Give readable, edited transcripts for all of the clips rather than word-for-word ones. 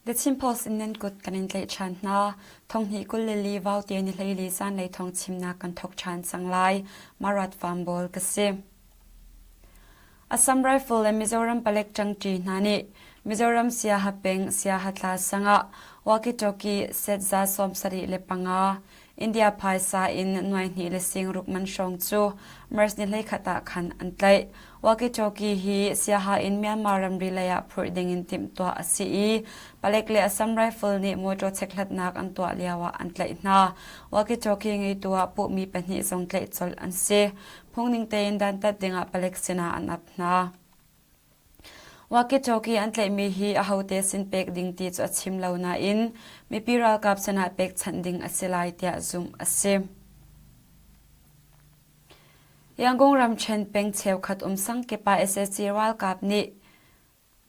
The Chin Post in nan kut kan in tlaih ṭhan hna. Thonghnih 22 vaute ni hleili zanlei thawng chimnak kan thawk ṭhan cang lai. Marat Farm ka si. Assam Rifle le Mizoram palek ṭangṭi hna nih Mizoram Siaha peng Siahatla sang ah walkie-talkie set 75 India phaisa in nuaihnih le singruk man hrawng cu March ni 21 ah khan an tlaih. Walkie-talkie hi Siaha in Myanmar ramri lei ah phurh ding in timhtuah a si i palek le Assam Rifle nih motor chekhlatnak an tuah lio ah an tlaih hna. Walkie-talkie ngeitu ah puhmi pahnih zong tlaih colh an si. Phungning tein dantat dingah palek sinah an ap hna. Walkie-talkie an tlaihmi hi ahote sin pek ding ti cu a chim lo nain mipi ralkap sinah pekchanh ding a si lai tiah zumh a si. Yangon ramṭhen peng cheukhat um sangkip ah sac ralkap nih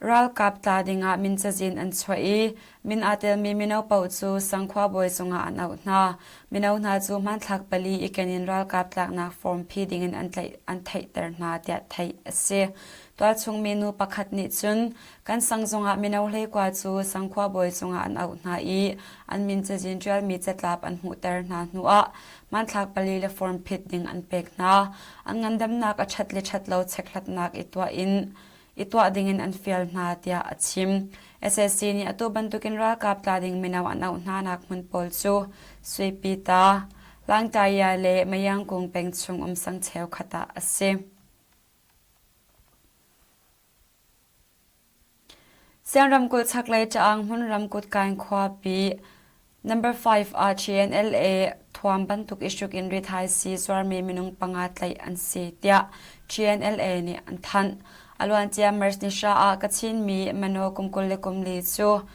Ralkap tla dingah min cazin an chuah i min aa telmi mino paoh cu sangkhua bawi zungah an auh hna. Mino hna cu hmanthlak pali i ken in ralkap tlaknak form phi dingin an tlaih an theihter hna tiah theih a si. Tualchung minu pakhat nih cun kan sang zungah mino hleikua cu sangkhua bawi zungah an auh hna i an min cazin ṭialmi catlap an hmuhter hna hnuah hmanthlak pali le form phit ding an pek hna. An ngandamnak a ṭhat le ṭhat lo chekhlatnak i tuah in i tuah dingin an fial hna tiah a chim. SAC nih atu bantukin ralkap tla ding mino an auh hnanak hmun pawl cu Suipita, Langtaya le Mayangkung peng chung um sang cheukhat ah a si. Siang ramkulh chaklei Ṭaang hmunram Kutkain khuapi Number 5 ah GNLA thuam bantuk i hruk in rithaisii zuarmi minung panga tlaih an si tiah GNLA nih an thanh. A luancia March ni hra ah Kachin mi Mano kum 24 cu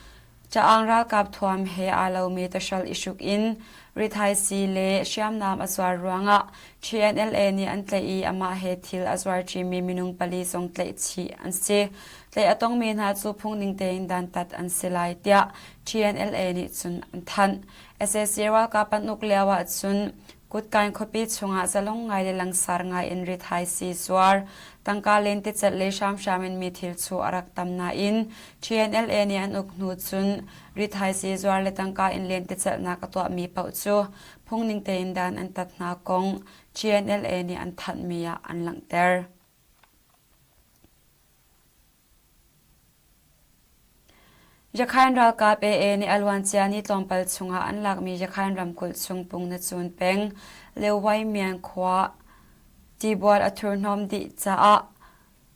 Caang ralkap thuam he aa lomi tahral i hruk in rithaisii le hriamnam a zuar ruangah GNLA nih an tlaih i amah he thil a zuarṭimi minung pali zong tlaih chih an si. Tlaih a tongmi hna cu phungning tein dantat an si lai tiah TNLA nih cun an thanh. Sac ralkap an uk lio ahcun Kutkain khuapi chungah zalong ngai le langsar ngai in rithaisii zuar, tangka lentecelh le hramhram in mi thil chuh a rak tam nain TNLA nih an uk hnu cun rithaisii zuar le tangka in lentecelhnak a tuahmi paoh cu phungning tein dan an tat hna kong TNLA nih an thanhmi ah an langhter. Yakhain ralkap AA nih a luancia ni tlawmpal chungah an lakmi Yakhain ramkulh chung Pungnacun peng Leuwaimian khua tibual a thurhnawm dih caah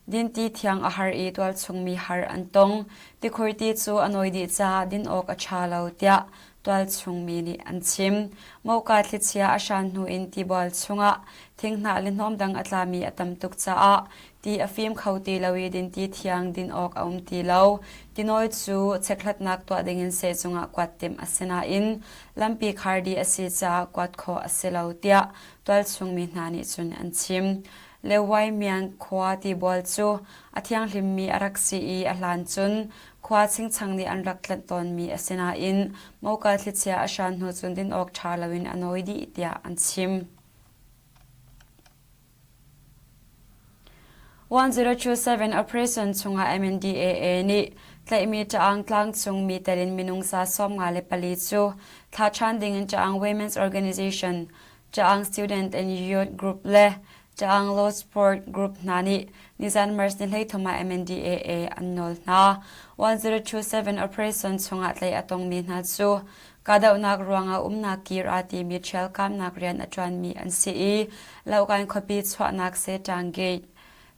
dinti thiang a har i tualchung mi har an tong. Tikhur ti cu a nawi dih caah din awk a ṭha lo tiah tualchung mi nih an chim. Moka thlichia a hran hnu in tibual chungah thinghnah le hnawm dang a tlami a tam tuk caah Ti a fim kho ti lo i dinti thiang din awk a um ti lo. Tinawi cu chekhlatnak tuah dingin sehzung ah kuat timh a si nain lampi khar dih a si caah kuat khawh a si lo tiah tualchung mi hna nih cun an chim. Leuwaimian khua tibual cu a thianghlimmi a rak si i a hlan cun khua chingchang nih an rak tlanh tawnmi a si nain moka thlichia a hran hnu cun din awk ṭha loin a nawi dih tiah an chim. 1027 Operation chungah MNDAA nih tlaihmi Ṭaang tlangcung mi tel in minung za 54 cu thlah ṭhan dingin Ṭaang Women's Organization, Ṭaang Student and Youth Group le Ṭaang Law Sport Group hna nih nizan March ni 13 ah MNDAA an nawl hna. 1027 Operation chungah tlaih a tongmi hna cu Kahdohnak ruangah umnak kir aa timi ṭhialkamnak rian a ṭuanmi an si i Lohkan khuapi chuahnak Setang Gate,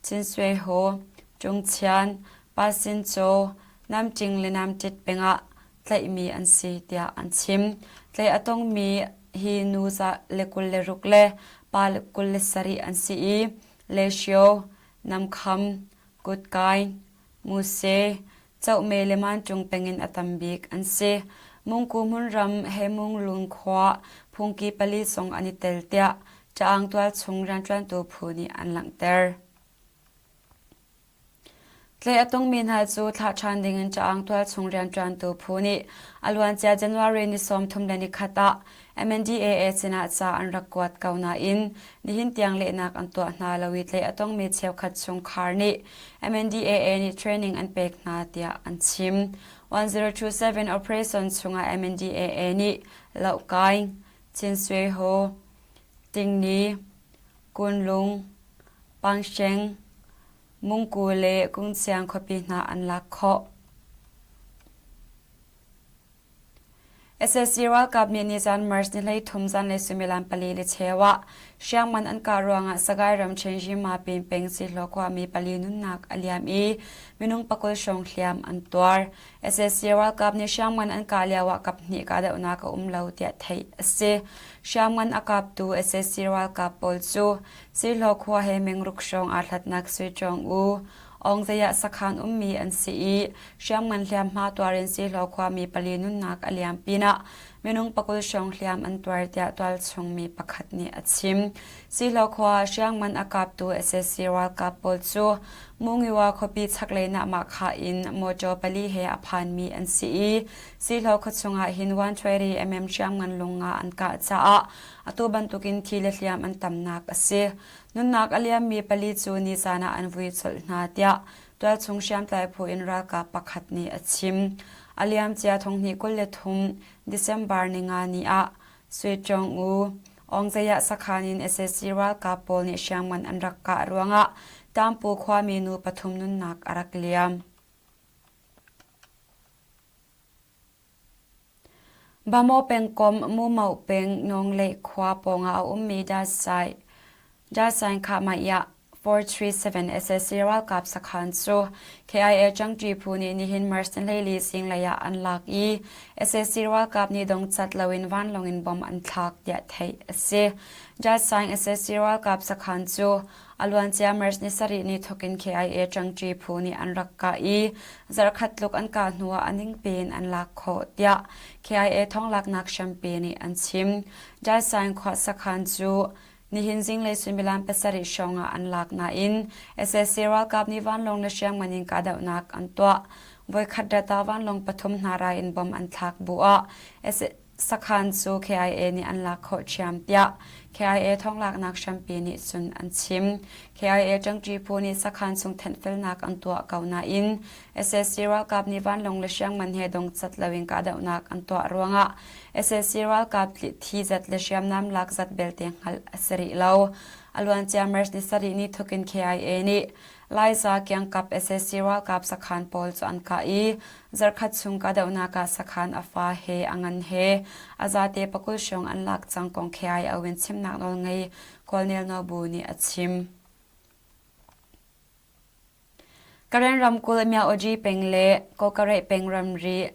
Chinsweho, Tungchian, Pasincaw, Namṭing le Namṭit pengah tlaihmi an si tiah an chim. Tlaih a tongmi hi nu za le 26 le pa 27 an si i Leshio, Namkham, Kutkai, Muse, Cohme le Mancung peng in a tam bik an si. Mungku hmunram he Munglung khua phungki pali zong an i tel tiah Ṭaang tualchung rianṭuantu phu nih an langhter. Tlaih a tongmi hna cu thlah ṭhan dingin Ṭaang tualchung rianṭuantu phu nih a luancia January ni 31 ah MNDAA sinah ca an rak kuat ko nain nihin tiang lehnak an tuah hna lo i tlaih a tongmi cheukhat chungkhar nih MNDAA nih training an pek hna tiah an chim. 1027 operation chungah MNDAA nih Lohkaing, Chinswe Ho, Tingni, Kunlung, Pangsheng, Mungku le Kungsiang khuapi hna an lak khawh. SAC ralkap nih nizan March ni 13 zanlei suimilam pali le cheu ah hriamngan an kah ruangah Sagaing ram Chenjima pin peng Sihlaw khuami pali nunnak a liam i minung pakul hrawng hliam an tuar. SAC ralkap nih hriamngan an kah lio ah kaphnih kahdohnak a um lo tiah theih a si. Hriamngan a kaptu SAC ralkap pawl cu Sihlaw khua he mengruk hrawng aa hlatnak Suiṭawng U Awngzei ah sakhan ummi an si i hriamngan hliamhma tuar in Sihlaw khuami pali nunnak a liam pinah minung pakul hrawng hliam an tuar tiah tualchung mi pakhat nih a chim. Sihlaw khua ah hriamngan a kaptu sac ralkap pawl cu Mungiwa khuapi chaklei Nahmahkhah in mawṭaw pali he a phanmi an si i Sihlaw khuachung ah hin 120 mm hriamngan lung nga an kah caah Atu bantukin thi le hliam an tamnak a si. Nunnak a liammi pali cu nizan ah an vui colh hna tiah tualchung hriamtlai phu in ralkap pakhat nih a chim. A liamcia thonghnih 23 December ninga ni ah Sui Cong U, Awngzei ah sakhan in sac ralkap pawl nih hriamngan an rak kah ruangah Tampu khuami nu pathum nunnak a rak liam. Bamaw pengkomh Mumoh peng Nawngleih khua pawngah a ummi Dasaing Khahmaiah 437 sac ralkap sakhan cu KIA ṭangṭi phu nih nihin March 24 zinglei ah an lak i sac ralkap nih dongcat loin vanlawng in bomb an thlak tiah theih a si. Dasaing sac ralkap sakhan cu A luancia March ni sarih ni thawkin KIA ṭangṭi phu nih an rak kah i zarhkhat tluk an kah hnuah a ningpi in an lak khawh tiah KIA thawnglaknak hrampi nih an chim. Daisaing khua sakhan cu nihin zinglei suimilam pasarih hrawng ah an lak nain sac ralkap nih vanlawng le hriamngan in kahdohnak an tuah. Voikhat data vanlawng pathum hna rai in bom an thlak bu ah Sakhan cu KIA nih an lak khawh ṭhiam tiah KIA thawnglaknak hrampi nih cun an chim. KIA ṭangṭi phu nih sakhan chung thenhfelnak an tuah ko nain sac ralkap nih vanlawng le hriamngan he dongcat loin kahdohnak an tuah ruangah sac ralkap thi zat le hriamnam lak zat belte hngalh a si rih lo. A luancia March ni sarih ni thawk in KIA nih Laiza kiangkap sac ralkap sakhan pawl cu an kah i zarkhat chung kahdohnak ah sakhan a fa he a ngan he a zate pakul hrawng an lak cang kong KIO in chimnak nawl ngei Colonel Nobu nih a chim. Karen ramkulh Myaoji peng le Kawkareh peng ramri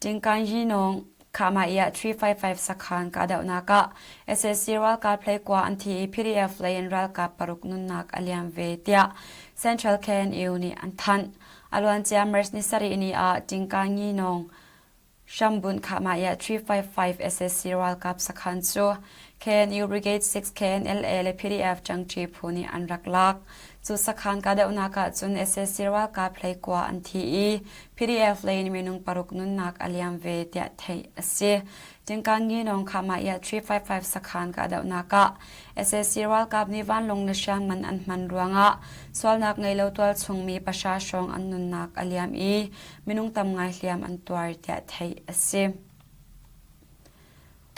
Tingkangyinong Khahmaiah 355 sakhan kahdohnak ah sac ralkap hleikua an thi i PDF lei in ralkap paruk nunnak a liam ve tiah Central KNU nih an thanh. A luancia March ni sarih ni ah Tingkangyinong hrambunh Khahmaiah 355 sac ralkap sakhan cu KNU Brigade 6 KNLA le PDF ṭangṭi phu nih an rak lak. Cu sakhan kahdohnak ah cun sac ralkap hleikua an thi i PDF lei in minung paruk nunnak a liam ve tiah theih a si. Tingkang Nginawng Khahmaiah 355 sakhan kahdohnak ah sac ralkap nih vanlawng le hriamngan an hman ruangah sualnak ngei lo tualchung mi pahra hrawng an nunnak a liam i minung tam ngai hliam an tuar tiah theih a si.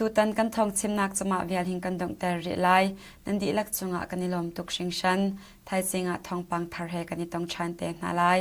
Tutan kan thawngchimnak cumah vial hin kan donghter rih lai. Nan dihlak cungah kan i lawm tuk hringhran. Thaizing ah thawngpang thar he kan i tong ṭhan te hna lai.